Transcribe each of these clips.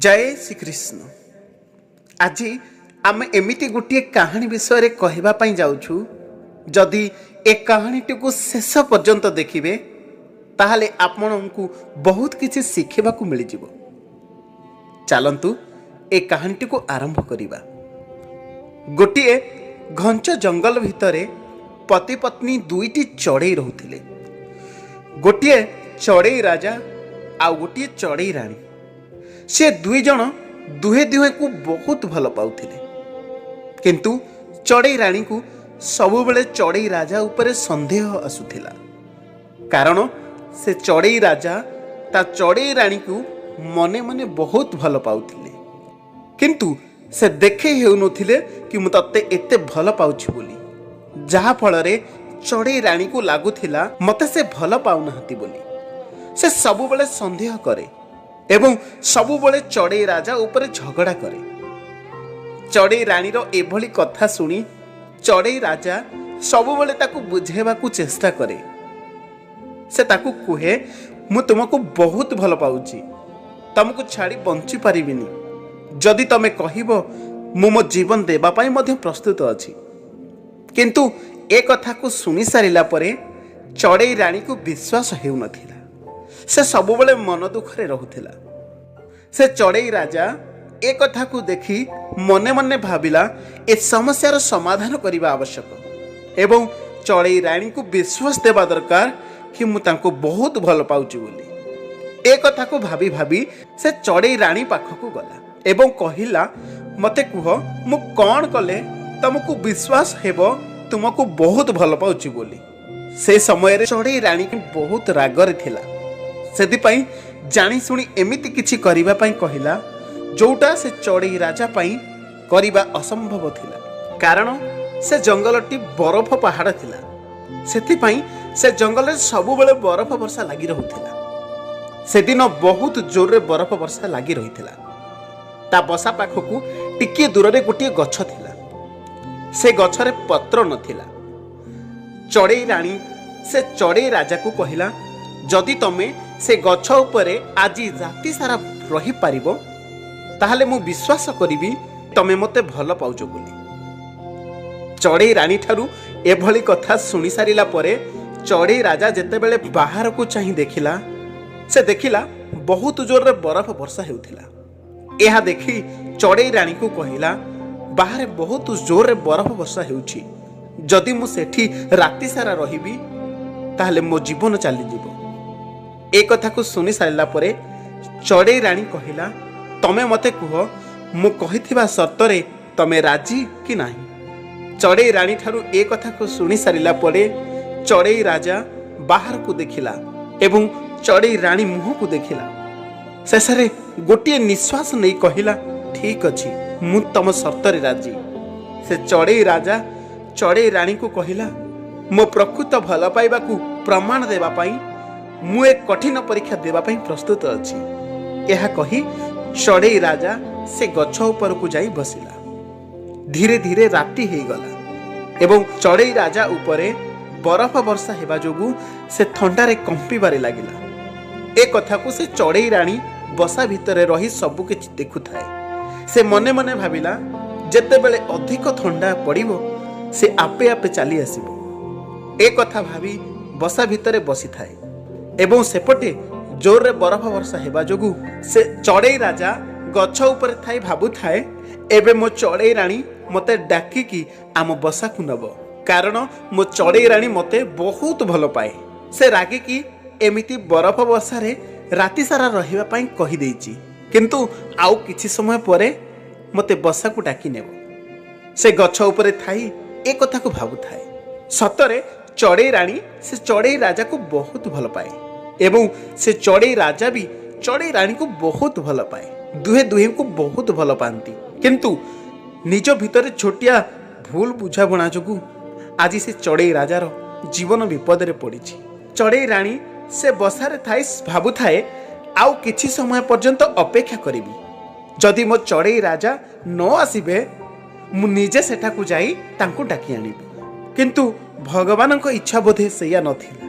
ଜୟ ଶ୍ରୀକୃଷ୍ଣ। ଆଜି ଆମେ ଏମିତି ଗୋଟିଏ କାହାଣୀ ବିଷୟରେ କହିବା ପାଇଁ ଯାଉଛୁ, ଯଦି ଏ କାହାଣୀଟିକୁ ଶେଷ ପର୍ଯ୍ୟନ୍ତ ଦେଖିବେ ତାହେଲେ ଆପଣଙ୍କୁ ବହୁତ କିଛି ଶିଖିବାକୁ ମିଳିଯିବ। ଚାଲନ୍ତୁ ଏ କାହାଣୀଟିକୁ ଆରମ୍ଭ କରିବା। ଗୋଟିଏ ଘଞ୍ଚ ଜଙ୍ଗଲ ଭିତରେ ପତି ପତ୍ନୀ ଦୁଇଟି ଚଢ଼େଇ ରହୁଥିଲେ। ଗୋଟିଏ ଚଢ଼େଇ ରାଜା ଆଉ ଗୋଟିଏ ଚଢ଼େଇ ରାଣୀ। ସେ ଦୁଇ ଜଣ ଦୁହେଁ ଦୁହେଁକୁ ବହୁତ ଭଲ ପାଉଥିଲେ, କିନ୍ତୁ ଚଢ଼େଇ ରାଣୀକୁ ସବୁବେଳେ ଚଢ଼େଇ ରାଜା ଉପରେ ସନ୍ଦେହ ଆସୁଥିଲା, କାରଣ ସେ ଚଢ଼େଇ ରାଜା ତା ଚଢ଼େଇ ରାଣୀକୁ ମନେ ମନେ ବହୁତ ଭଲ ପାଉଥିଲେ, କିନ୍ତୁ ସେ ଦେଖେଇ ହେଉନଥିଲେ କି ମୁଁ ତତେ ଏତେ ଭଲ ପାଉଛି ବୋଲି। ଯାହାଫଳରେ ଚଢ଼େଇ ରାଣୀକୁ ଲାଗୁଥିଲା ମୋତେ ସେ ଭଲ ପାଉନାହାନ୍ତି ବୋଲି। ସେ ସବୁବେଳେ ସନ୍ଦେହ କରେ ଏବଂ ସବୁବେଳେ ଚଢ଼େଇ ରାଜା ଉପରେ ଝଗଡ଼ା କରେ। ଚଢ଼େଇ ରାଣୀର ଏଭଳି କଥା ଶୁଣି ଚଢ଼େଇ ରାଜା ସବୁବେଳେ ତାକୁ ବୁଝେଇବାକୁ ଚେଷ୍ଟା କରେ। ସେ ତାକୁ କୁହେ, ମୁଁ ତୁମକୁ ବହୁତ ଭଲ ପାଉଛି, ତମକୁ ଛାଡ଼ି ବଞ୍ଚି ପାରିବିନି। ଯଦି ତମେ କହିବ ମୁଁ ମୋ ଜୀବନ ଦେବା ପାଇଁ ମଧ୍ୟ ପ୍ରସ୍ତୁତ ଅଛି। କିନ୍ତୁ ଏ କଥାକୁ ଶୁଣି ସାରିଲା ପରେ ଚଢ଼େଇ ରାଣୀକୁ ବିଶ୍ୱାସ ହେଉନଥିଲା। ସେ ସବୁବେଳେ ମନ ଦୁଃଖରେ ରହୁଥିଲା। ସେ ଚଢ଼େଇ ରାଜା ଏ କଥାକୁ ଦେଖି ମନେ ମନେ ଭାବିଲା ଏ ସମସ୍ୟାର ସମାଧାନ କରିବା ଆବଶ୍ୟକ ଏବଂ ଚଢ଼େଇ ରାଣୀକୁ ବିଶ୍ୱାସ ଦେବା ଦରକାର କି ମୁଁ ତାଙ୍କୁ ବହୁତ ଭଲ ପାଉଛି ବୋଲି। ଏ କଥାକୁ ଭାବି ଭାବି ସେ ଚଢ଼େଇ ରାଣୀ ପାଖକୁ ଗଲା ଏବଂ କହିଲା, ମୋତେ କୁହ ମୁଁ କ'ଣ କଲେ ତମକୁ ବିଶ୍ୱାସ ହେବ ତୁମକୁ ବହୁତ ଭଲ ପାଉଛି ବୋଲି। ସେ ସମୟରେ ଚଢ଼େଇ ରାଣୀ ବହୁତ ରାଗରେ ଥିଲା, ସେଥିପାଇଁ ଜାଣିଶୁଣି ଏମିତି କିଛି କରିବା ପାଇଁ କହିଲା ଯୋଉଟା ସେ ଚଢ଼େଇ ରାଜା ପାଇଁ କରିବା ଅସମ୍ଭବ ଥିଲା, କାରଣ ସେ ଜଙ୍ଗଲଟି ବରଫ ପାହାଡ଼ ଥିଲା। ସେଥିପାଇଁ ସେ ଜଙ୍ଗଲରେ ସବୁବେଳେ ବରଫ ବର୍ଷା ଲାଗି ରହୁଥିଲା। ସେଦିନ ବହୁତ ଜୋରରେ ବରଫ ବର୍ଷା ଲାଗି ରହିଥିଲା। ତା ବସା ପାଖକୁ ଟିକିଏ ଦୂରରେ ଗୋଟିଏ ଗଛ ଥିଲା। ସେ ଗଛରେ ପତ୍ର ନଥିଲା। ଚଢ଼େଇ ରାଣୀ ସେ ଚଢ଼େଇ ରାଜାକୁ କହିଲା, ଯଦି ତମେ ସେ ଗଛ ଉପରେ ଆଜି ରାତି ସାରା ରହିପାରିବ ତାହେଲେ ମୁଁ ବିଶ୍ୱାସ କରିବି ତମେ ମୋତେ ଭଲ ପାଉଛ ବୋଲି। ଚଢ଼େଇ ରାଣୀ ଠାରୁ ଏଭଳି କଥା ଶୁଣି ସାରିଲା ପରେ ଚଢ଼େଇ ରାଜା ଯେତେବେଳେ ବାହାରକୁ ଚାହିଁ ଦେଖିଲା, ସେ ଦେଖିଲା ବହୁତ ଜୋରରେ ବରଫ ବର୍ଷା ହେଉଥିଲା। ଏହା ଦେଖି ଚଢ଼େଇ ରାଣୀକୁ କହିଲା, ବାହାରେ ବହୁତ ଜୋରରେ ବରଫ ବର୍ଷା ହେଉଛି, ଯଦି ମୁଁ ସେଠି ରାତି ସାରା ରହିବି ତାହେଲେ ମୋ ଜୀବନ ଚାଲିଯିବ। ଏ କଥାକୁ ଶୁଣି ସାରିଲା ପରେ ଚଢ଼େଇ ରାଣୀ କହିଲା, ତମେ ମୋତେ କୁହ ମୁଁ କହିଥିବା ସର୍ତ୍ତରେ ତମେ ରାଜି କି ନାହିଁ? ଚଢ଼େଇ ରାଣୀ ଠାରୁ ଏ କଥାକୁ ଶୁଣି ସାରିଲା ପରେ ଚଢ଼େଇ ରାଜା ବାହାରକୁ ଦେଖିଲା ଏବଂ ଚଢ଼େଇ ରାଣୀ ମୁହଁକୁ ଦେଖିଲା। ଶେଷରେ ଗୋଟିଏ ନିଶ୍ୱାସ ନେଇ କହିଲା, ଠିକ୍ ଅଛି, ମୁଁ ତମ ସର୍ତ୍ତରେ ରାଜି। ସେ ଚଢ଼େଇ ରାଜା ଚଢ଼େଇ ରାଣୀକୁ କହିଲା, ମୋ ପ୍ରକୃତ ଭଲ ପାଇବାକୁ ପ୍ରମାଣ ଦେବା ପାଇଁ ମୁଁ ଏକ କଠିନ ପରୀକ୍ଷା ଦେବା ପାଇଁ ପ୍ରସ୍ତୁତ ଅଛି। ଏହା କହି ଚଢ଼େଇ ରାଜା ସେ ଗଛ ଉପରକୁ ଯାଇ ବସିଲା। ଧୀରେ ଧୀରେ ରାତି ହେଇଗଲା ଏବଂ ଚଢ଼େଇ ରାଜା ଉପରେ ବରଫ ବର୍ଷା ହେବା ଯୋଗୁଁ ସେ ଥଣ୍ଡାରେ କମ୍ପିବାରେ ଲାଗିଲା। ଏ କଥାକୁ ସେ ଚଢ଼େଇ ରାଣୀ ବସା ଭିତରେ ରହି ସବୁକିଛି ଦେଖୁଥାଏ। ସେ ମନେ ମନେ ଭାବିଲା, ଯେତେବେଳେ ଅଧିକ ଥଣ୍ଡା ପଡ଼ିବ ସେ ଆପେ ଆପେ ଚାଲି ଆସିବ। ଏ କଥା ଭାବି ବସା ଭିତରେ ବସିଥାଏ ଏବଂ ସେପଟେ ଜୋରରେ ବରଫ ବର୍ଷା ହେବା ଯୋଗୁଁ ସେ ଚଢ଼େଇ ରାଜା ଗଛ ଉପରେ ଥାଇ ଭାବୁଥାଏ, ଏବେ ମୋ ଚଢ଼େଇ ରାଣୀ ମୋତେ ଡାକିକି ଆମ ବସାକୁ ନେବ, କାରଣ ମୋ ଚଢ଼େଇ ରାଣୀ ମୋତେ ବହୁତ ଭଲ ପାଏ। ସେ ରାଗିକି ଏମିତି ବରଫ ବର୍ଷାରେ ରାତି ସାରା ରହିବା ପାଇଁ କହିଦେଇଛି, କିନ୍ତୁ ଆଉ କିଛି ସମୟ ପରେ ମୋତେ ବସାକୁ ଡାକି ନେବ। ସେ ଗଛ ଉପରେ ଥାଇ ଏ କଥାକୁ ଭାବୁଥାଏ। ସତରେ ଚଢ଼େଇ ରାଣୀ ସେ ଚଢ଼େଇ ରାଜାକୁ ବହୁତ ଭଲ ପାଏ ଏବଂ ସେ ଚଢ଼େଇ ରାଜା ବି ଚଢ଼େଇ ରାଣୀକୁ ବହୁତ ଭଲ ପାଏ। ଦୁହେଁ ଦୁହେଁଙ୍କୁ ବହୁତ ଭଲ ପାଆନ୍ତି, କିନ୍ତୁ ନିଜ ଭିତରେ ଛୋଟିଆ ଭୁଲ ବୁଝାମଣା ଯୋଗୁଁ ଆଜି ସେ ଚଢ଼େଇ ରାଜାର ଜୀବନ ବିପଦରେ ପଡ଼ିଛି। ଚଢ଼େଇ ରାଣୀ ସେ ବସାରେ ଥାଇ ଭାବୁଥାଏ, ଆଉ କିଛି ସମୟ ପର୍ଯ୍ୟନ୍ତ ଅପେକ୍ଷା କରିବି, ଯଦି ମୋ ଚଢ଼େଇ ରାଜା ନ ଆସିବେ ମୁଁ ନିଜେ ସେଠାକୁ ଯାଇ ତାଙ୍କୁ ଡାକି ଆଣିବି। କିନ୍ତୁ ଭଗବାନଙ୍କ ଇଚ୍ଛା ବୋଧେ ସେଇଆ ନଥିଲା।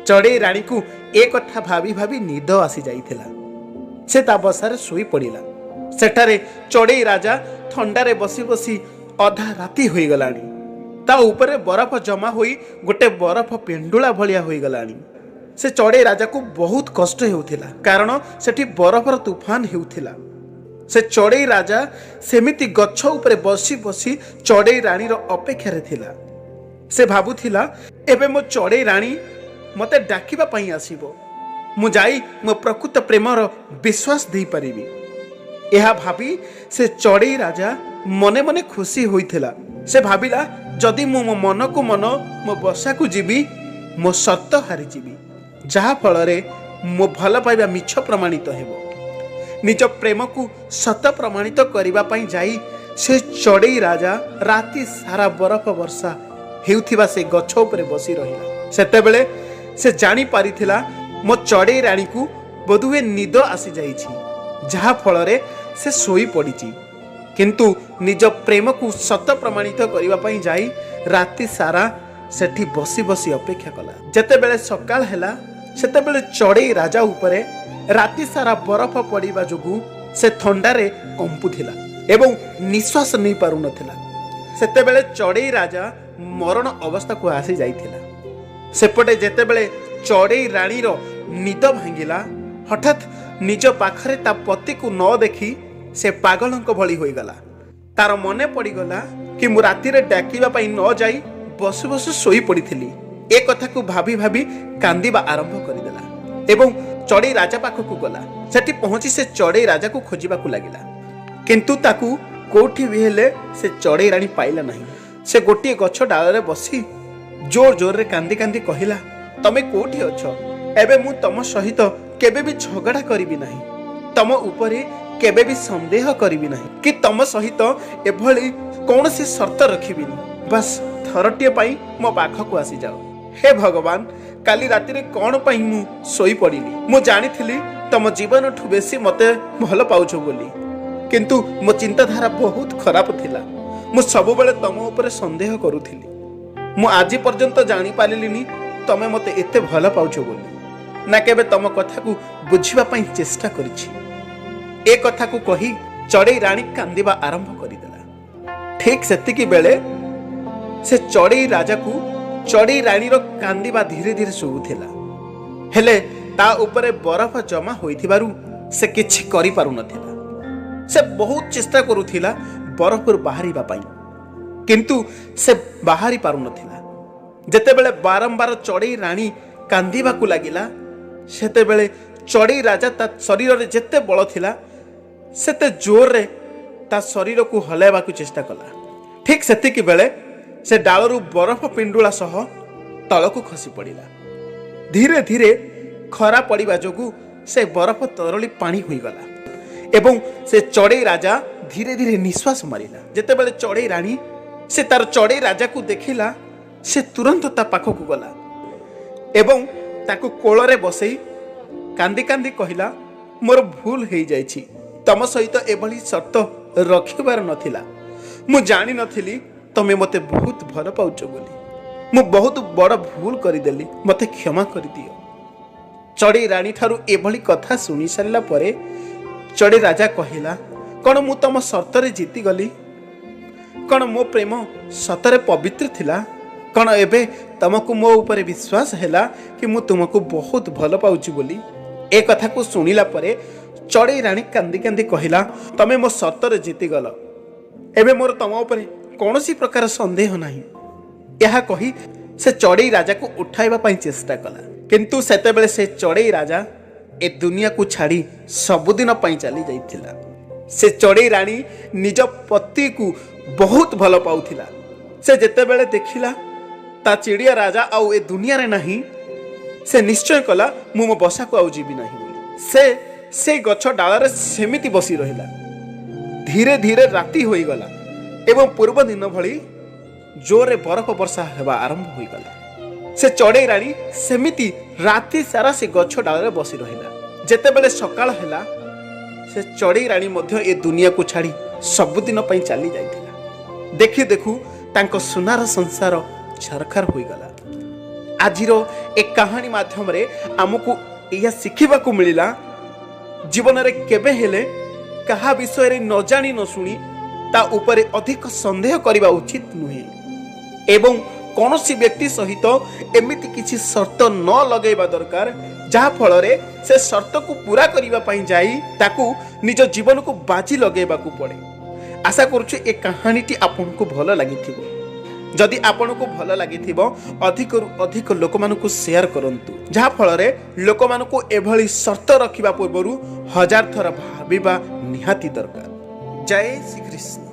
ଚଢ଼େଇ ରାଣୀକୁ ଏ କଥା ଭାବି ଭାବି ନିଦ ଆସିଯାଇଥିଲା। ସେ ତା ବସାରେ ଶୋଇ ପଡ଼ିଲା। ସେଠାରେ ଚଢ଼େଇ ରାଜା ଥଣ୍ଡାରେ ବସି ବସି ଅଧା ରାତି ହୋଇଗଲାଣି। ତା ଉପରେ ବରଫ ଜମା ହୋଇ ଗୋଟେ ବରଫ ପିଣ୍ଡୁଳା ଭଳିଆ ହୋଇଗଲାଣି। ସେ ଚଢ଼େଇ ରାଜାକୁ ବହୁତ କଷ୍ଟ ହେଉଥିଲା, କାରଣ ସେଠି ବରଫର ତୁଫାନ ହେଉଥିଲା। ସେ ଚଢ଼େଇ ରାଜା ସେମିତି ଗଛ ଉପରେ ବସି ବସି ଚଢ଼େଇ ରାଣୀର ଅପେକ୍ଷାରେ ଥିଲା। ସେ ଭାବୁଥିଲା, ଏବେ ମୋ ଚଢ଼େଇ ରାଣୀ ମୋତେ ଡାକିବା ପାଇଁ ଆସିବ, ମୁଁ ଯାଇ ମୋ ପ୍ରକୃତ ପ୍ରେମର ବିଶ୍ୱାସ ଦେଇପାରିବି। ଏହା ଭାବି ସେ ଚଢ଼େଇ ରାଜା ମନେ ମନେ ଖୁସି ହୋଇଥିଲା। ସେ ଭାବିଲା, ଯଦି ମୁଁ ମୋ ମନକୁ ମନ ମୋ ବସାକୁ ଯିବି, ମୋ ସର୍ତ୍ତ ହାରିଯିବି, ଯାହାଫଳରେ ମୋ ଭଲ ପାଇବା ମିଛ ପ୍ରମାଣିତ ହେବ। ନିଜ ପ୍ରେମକୁ ସତ ପ୍ରମାଣିତ କରିବା ପାଇଁ ଯାଇ ସେ ଚଢ଼େଇ ରାଜା ରାତି ସାରା ବରଫ ବର୍ଷା ହେଉଥିବା ସେ ଗଛ ଉପରେ ବସି ରହିଲା। ସେତେବେଳେ ସେ ଜାଣିପାରିଥିଲା, ମୋ ଚଢ଼େଇ ରାଣୀକୁ ବୋଧହୁଏ ନିଦ ଆସିଯାଇଛି, ଯାହାଫଳରେ ସେ ଶୋଇପଡ଼ିଛି। କିନ୍ତୁ ନିଜ ପ୍ରେମକୁ ସତ ପ୍ରମାଣିତ କରିବା ପାଇଁ ଯାଇ ରାତି ସାରା ସେଠି ବସି ବସି ଅପେକ୍ଷା କଲା। ଯେତେବେଳେ ସକାଳ ହେଲା, ସେତେବେଳେ ଚଢ଼େଇ ରାଜା ଉପରେ ରାତି ସାରା ବରଫ ପଡ଼ିବା ଯୋଗୁଁ ସେ ଥଣ୍ଡାରେ କମ୍ପୁଥିଲା ଏବଂ ନିଶ୍ୱାସ ନେଇ ପାରୁନଥିଲା। ସେତେବେଳେ ଚଢ଼େଇ ରାଜା ମରଣ ଅବସ୍ଥାକୁ ଆସି ଯାଇଥିଲା। ସେପଟେ ଯେତେବେଳେ ଚଢ଼େଇ ରାଣୀର ନିଦ ଭାଙ୍ଗିଲା, ହଠାତ୍ ନିଜ ପାଖରେ ତା ପତିକୁ ନ ଦେଖି ସେ ପାଗଳଙ୍କ ଭଳି ହୋଇଗଲା। ତାର ମନେ ପଡ଼ିଗଲା କି ମୁଁ ରାତିରେ ଡାକିବା ପାଇଁ ନ ଯାଇ ବସୁ ବସୁ ଶୋଇ ପଡ଼ିଥିଲି। ଏ କଥାକୁ ଭାବି ଭାବି କାନ୍ଦିବା ଆରମ୍ଭ କରିଦେଲା ଏବଂ ଚଢ଼େଇ ରାଜା ପାଖକୁ ଗଲା। ସେଠି ପହଞ୍ଚି ସେ ଚଢ଼େଇ ରାଜାକୁ ଖୋଜିବାକୁ ଲାଗିଲା, କିନ୍ତୁ ତାକୁ କୋଉଠି ବି ହେଲେ ସେ ଚଢ଼େଇ ରାଣୀ ପାଇଲା ନାହିଁ। ସେ ଗୋଟିଏ ଗଛ ଡାଳରେ ବସି ଜୋର ଜୋରରେ କାନ୍ଦି କାନ୍ଦି କହିଲା, ତମେ କୋଉଠି ଅଛ? ଏବେ ମୁଁ ତମ ସହିତ କେବେ ବି ଝଗଡ଼ା କରିବି ନାହିଁ, ତମ ଉପରେ କେବେ ବି ସନ୍ଦେହ କରିବି ନାହିଁ କି ତମ ସହିତ ଏଭଳି କୌଣସି ସର୍ତ୍ତ ରଖିବିନି। ବାସ୍ ଥରଟିଏ ପାଇଁ ମୋ ପାଖକୁ ଆସିଯାଅ। ହେ ଭଗବାନ, କାଲି ରାତିରେ କ'ଣ ପାଇଁ ମୁଁ ଶୋଇପଡ଼ିଲି? ମୁଁ ଜାଣିଥିଲି ତମ ଜୀବନଠୁ ବେଶୀ ମୋତେ ଭଲ ପାଉଛ ବୋଲି, କିନ୍ତୁ ମୋ ଚିନ୍ତାଧାରା ବହୁତ ଖରାପ ଥିଲା। ମୁଁ ସବୁବେଳେ ତମ ଉପରେ ସନ୍ଦେହ କରୁଥିଲି। ମୁଁ ଆଜି ପର୍ଯ୍ୟନ୍ତ ଜାଣିପାରିଲିନି ତମେ ମୋତେ ଏତେ ଭଲ ପାଉଛ ବୋଲି, ନା କେବେ ତମ କଥାକୁ ବୁଝିବା ପାଇଁ ଚେଷ୍ଟା କରିଛି। ଏ କଥାକୁ କହି ଚଢ଼େଇ ରାଣୀ କାନ୍ଦିବା ଆରମ୍ଭ କରିଦେଲା। ଠିକ୍ ସେତିକି ବେଳେ ସେ ଚଢ଼େଇ ରାଜାକୁ ଚଢ଼େଇ ରାଣୀର କାନ୍ଦିବା ଧୀରେ ଧୀରେ ଶୁଭୁଥିଲା। ହେଲେ ତା ଉପରେ ବରଫ ଜମା ହୋଇଥିବାରୁ ସେ କିଛି କରିପାରୁନଥିଲା। ସେ ବହୁତ ଚେଷ୍ଟା କରୁଥିଲା ବରଫରୁ ବାହାରିବା ପାଇଁ, କିନ୍ତୁ ସେ ବାହାରି ପାରୁନଥିଲା। ଯେତେବେଳେ ବାରମ୍ବାର ଚଢ଼େଇ ରାଣୀ କାନ୍ଦିବାକୁ ଲାଗିଲା, ସେତେବେଳେ ଚଢ଼େଇ ରାଜା ତା ଶରୀରରେ ଯେତେ ବଳ ଥିଲା ସେତେ ଜୋରରେ ତା ଶରୀରକୁ ହଲାଇବାକୁ ଚେଷ୍ଟା କଲା। ଠିକ୍ ସେତିକି ବେଳେ ସେ ଡାଳରୁ ବରଫ ପିଣ୍ଡୁଳା ସହ ତଳକୁ ଖସି ପଡ଼ିଲା। ଧୀରେ ଧୀରେ ଖରା ପଡ଼ିବା ଯୋଗୁଁ ସେ ବରଫ ତରଳି ପାଣି ହୋଇଗଲା ଏବଂ ସେ ଚଢ଼େଇ ରାଜା ଧୀରେ ଧୀରେ ନିଶ୍ୱାସ ମାରିଲା। ଯେତେବେଳେ ଚଢ଼େଇ ରାଣୀ ସେ ତାର ଚଢ଼େଇ ରାଜାକୁ ଦେଖିଲା, ସେ ତୁରନ୍ତ ତା ପାଖକୁ ଗଲା ଏବଂ ତାକୁ କୋଳରେ ବସେଇ କାନ୍ଦି କାନ୍ଦି କହିଲା, ମୋର ଭୁଲ ହେଇଯାଇଛି, ତମ ସହିତ ଏଭଳି ସର୍ତ୍ତ ରଖିବାର ନଥିଲା। ମୁଁ ଜାଣିନଥିଲି ତମେ ମୋତେ ବହୁତ ଭଲ ପାଉଛ ବୋଲି। ମୁଁ ବହୁତ ବଡ଼ ଭୁଲ କରିଦେଲି, ମୋତେ କ୍ଷମା କରିଦିଅ। ଚଢ଼େଇ ରାଣୀ ଠାରୁ ଏଭଳି କଥା ଶୁଣି ସାରିଲା ପରେ ଚଢ଼େଇ ରାଜା କହିଲା, କ'ଣ ମୁଁ ତମ ସର୍ତ୍ତରେ ଜିତିଗଲି? କ'ଣ ମୋ ପ୍ରେମ ସତରେ ପବିତ୍ର ଥିଲା? କ'ଣ ଏବେ ତମକୁ ମୋ ଉପରେ ବିଶ୍ୱାସ ହେଲା କି ମୁଁ ତୁମକୁ ବହୁତ ଭଲ ପାଉଛି ବୋଲି? ଏ କଥାକୁ ଶୁଣିଲା ପରେ ଚଢ଼େଇ ରାଣୀ କାନ୍ଦି କାନ୍ଦି କହିଲା, ତମେ ମୋ ସର୍ତ୍ତରେ ଜିତିଗଲ, ଏବେ ମୋର ତମ ଉପରେ କୌଣସି ପ୍ରକାର ସନ୍ଦେହ ନାହିଁ। ଏହା କହି ସେ ଚଢ଼େଇ ରାଜାକୁ ଉଠାଇବା ପାଇଁ ଚେଷ୍ଟା କଲା, କିନ୍ତୁ ସେତେବେଳେ ସେ ଚଢ଼େଇ ରାଜା ଏ ଦୁନିଆକୁ ଛାଡ଼ି ସବୁଦିନ ପାଇଁ ଚାଲି ଯାଇଥିଲା। ସେ ଚଢ଼େଇ ରାଣୀ ନିଜ ପତିକୁ ବହୁତ ଭଲ ପାଉଥିଲା। ସେ ଯେତେବେଳେ ଦେଖିଲା ତା ଚିଡ଼ିଆ ରାଜା ଆଉ ଏ ଦୁନିଆରେ ନାହିଁ, ସେ ନିଶ୍ଚୟ କଲା ମୁଁ ମୋ ବସାକୁ ଆଉ ଯିବି ନାହିଁ ବୋଲି। ସେ ସେଇ ଗଛ ଡାଳରେ ସେମିତି ବସି ରହିଲା। ଧୀରେ ଧୀରେ ରାତି ହୋଇଗଲା ଏବଂ ପୂର୍ବ ଦିନ ଭଳି ଜୋରରେ ବରଫ ବର୍ଷା ହେବା ଆରମ୍ଭ ହୋଇଗଲା। ସେ ଚଢ଼େଇ ରାଣୀ ସେମିତି ରାତି ସାରା ସେ ଗଛ ଡାଳରେ ବସି ରହିଲା। ଯେତେବେଳେ ସକାଳ ହେଲା, ସେ ଚଢ଼େଇ ରାଣୀ ମଧ୍ୟ ଏ ଦୁନିଆକୁ ଛାଡ଼ି ସବୁଦିନ ପାଇଁ ଚାଲି ଯାଇଥିଲା। ଦେଖି ଦେଖୁ ତାଙ୍କ ସୁନାର ସଂସାର ଛାରଖାର ହୋଇଗଲା। ଆଜିର ଏ କାହାଣୀ ମାଧ୍ୟମରେ ଆମକୁ ଏହା ଶିଖିବାକୁ ମିଳିଲା ଜୀବନରେ କେବେ ହେଲେ କାହା ବିଷୟରେ ନ ଜାଣି ନ ଶୁଣି ତା ଉପରେ ଅଧିକ ସନ୍ଦେହ କରିବା ଉଚିତ ନୁହେଁ, ଏବଂ କୌଣସି ବ୍ୟକ୍ତି ସହିତ ଏମିତି କିଛି ସର୍ତ୍ତ ନ ଲଗାଇବା ଦରକାର ଯାହାଫଳରେ ସେ ସର୍ତ୍ତକୁ ପୂରା କରିବା ପାଇଁ ଯାଇ ତାକୁ ନିଜ ଜୀବନକୁ ବାଜି ଲଗାଇବାକୁ ପଡ଼େ। ଆଶା କରୁଛୁ ଏ କାହାଣୀଟି ଆପଣଙ୍କୁ ଭଲ ଲାଗିଥିବ। ଯଦି ଆପଣଙ୍କୁ ଭଲ ଲାଗିଥିବ, ଅଧିକରୁ ଅଧିକ ଲୋକମାନଙ୍କୁ ସେୟାର କରନ୍ତୁ, ଯାହାଫଳରେ ଲୋକମାନଙ୍କୁ ଏଭଳି ସର୍ତ୍ତ ରଖିବା ପୂର୍ବରୁ 1000 ଥର ଭାବିବା ନିହାତି ଦରକାର। ଜୟ ଶ୍ରୀକୃଷ୍ଣ।